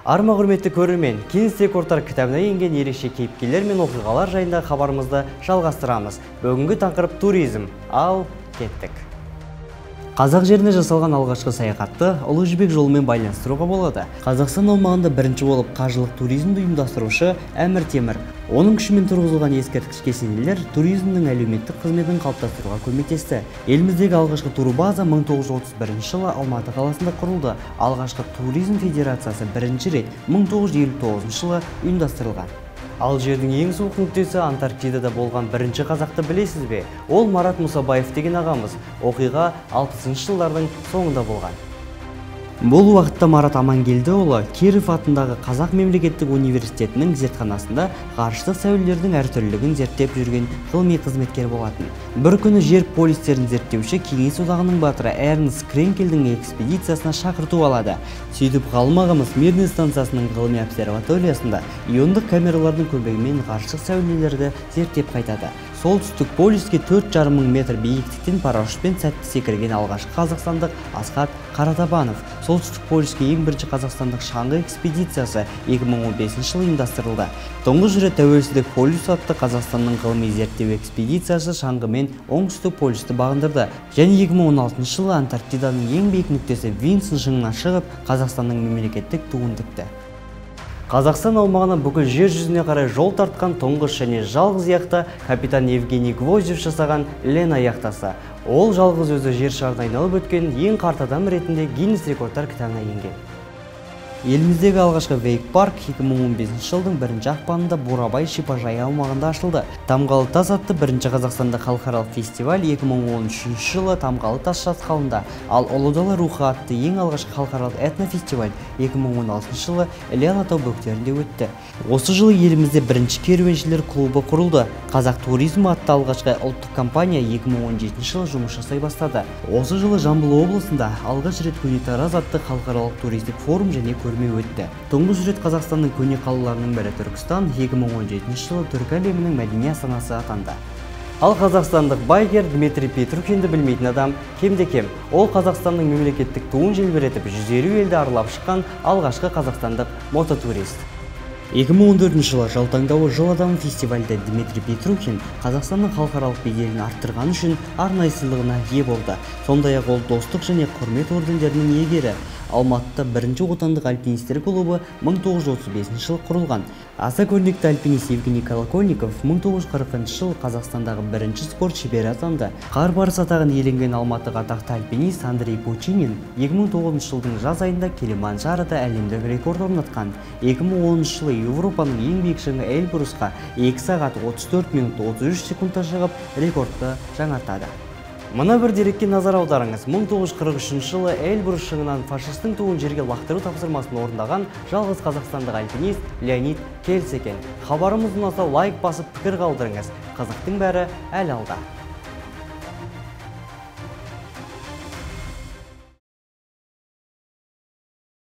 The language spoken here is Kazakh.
Арма құрметті көрермен, Гиннес рекордтар кітабына енген ерекше кейіпкерлер мен оқиғалар жайында хабарымызды жалғастырамыз. Бүгінгі тақырып туризм. Ал кеттік. Қазақ жеріне жасалған алғашқы саяхатты Ұлы Жібек жолымен байланыстыруға болады. Қазақстан аумағында бірінші болып қажылық туризмді ұйымдастырушы Әмір Темір. Оның күшімен тұрғызылған ескерткіш кесенелер туризмнің әлеуметтік қызметін қалыптастыруға көмектесті. Еліміздегі алғашқы турбаза 1931 жылы Алматы қаласында құрылды. Алғашқы туризм федерациясы бірінші рет 1959 жылы ұйымдастырылған. Ал жердің ең суық нүктесі Антарктидада болған бірінші қазақты білесіз бе? Ол Марат Мұсабаев деген ағамыз. Оқиға 60 жылдардың соңында болған. Бұл уақытта Марат Амангелдіұлы Киров атындағы Қазақ мемлекеттік университетінің зертханасында ғарыштық сәулелердің әртүрлілігін зерттеп жүрген ғылыми қызметкер болатын. Бір күні жер полюстерін зерттеуші Кеңес одағының батыры Эрнст Кренкельдің экспедициясына шақырту алады. Сөйтіп ғалым ағамыз Мирный станциясының ғылыми обсерваториясында иондық камералардың көмегімен ғарыштық сәулелерді зерттеп қайтады. Солтүстік полюске 4,5 мың метр биіктіктен парашютпен сәтті секірген алғашқы қазақстандық Асхат Қаратабанов. Солтүстік полюске ең бірінші қазақстандық шаңғы экспедициясы 2015 жылы ұйымдастырылды. Тұңғыш рет Тәуелсіздік полюсі атты Қазақстанның ғылыми зерттеу экспедициясы шаңғымен оңтүстік полюсті бағындырды. Және 2016 жылы Антарктиданың ең биік нүктесі Винсон шыңына шығып, Қазақстанның мемлекеттік туын тікті. Қазақстан аумағынан бүкіл жер жүзіне қарай жол тартқан тұңғыш және жалғыз яхта капитан Евгений Гвоздев жасаған Лена яхтасы. Ол жалғыз өзі жер шарын айналып өткен ең қарт адам ретінде Гиннес рекордтар кітабына енген. Еліміздегі алғашқы вейк-парк 2015 жылдың бірінші ақпанында Бурабай шипажайы аумағында ашылды. Тамғалы тас атты бірінші қазақстандық халықаралық фестиваль 2013 жылы Тамғалы тас шатқалында, ал Ұлы дала рухы атты ең алғашқы халықаралық этнофестиваль 2016 жылы Іле Алатау бөктерінде өтті. Осы жылы елімізде бірінші керуеншілер клубы құрылды. Қазақ туризмі атты алғашқы ұлттық компания 2017 жылы жұмыс жасай бастады. Осы жылы Жамбыл облысында алғаш рет Көне Тараз атты халықаралық туристік форум және көрме өтті. Тұңғыш рет Қазақстанның көне қалаларының бірі Түркістан 2017 жылы түркі әлемінің мәдени астанасы атанды. Ал қазақстандық байкер Дмитрий Петрухинді білмейтін адам кемде-кем. Ол Қазақстанның мемлекеттік туын желбіретіп 150 елді аралап шыққан алғашқы қазақстандық мототурист. 2014 жылы жыл таңдауы жыл адамы фестивальде Дмитрий Петрухин Қазақстанның халықаралық беделін арттырғаны үшін арнайы сыйлығына ие болды. Сондай-ақ ол достық және құрмет ордендерінің иегері. Алматыда бірінші отандық альпинистер клубы 1935 жылы құрылған. Аса көрнекті альпинист Евгений Колокольников 1940 жылы Қазақстандағы бірінші спорт шебері атанды. Қар барысы атағын иеленген Алматыға атақты альпинист Андрей Пучинин 2009 жылдың жаз айында Килиманджарода әлемдік рекорд орнатқан. 2010 жылы Еуропаның ең биік шыңы Эльбрусқа 2 сағат 34 минут 33 секундта шығып, рекордты жаңартады. Мына бір дерекке назар аударыңыз. 1943 жылы Эльбрус шыңынан фашистің туын жерге лақтыру тапсырмасын орындаған жалғыз қазақстандық альпинист Леонид Кельц екен. Хабарымыз ұнаса лайк басып пікір қалдырыңыз. Қызықтың бәрі әлі алда.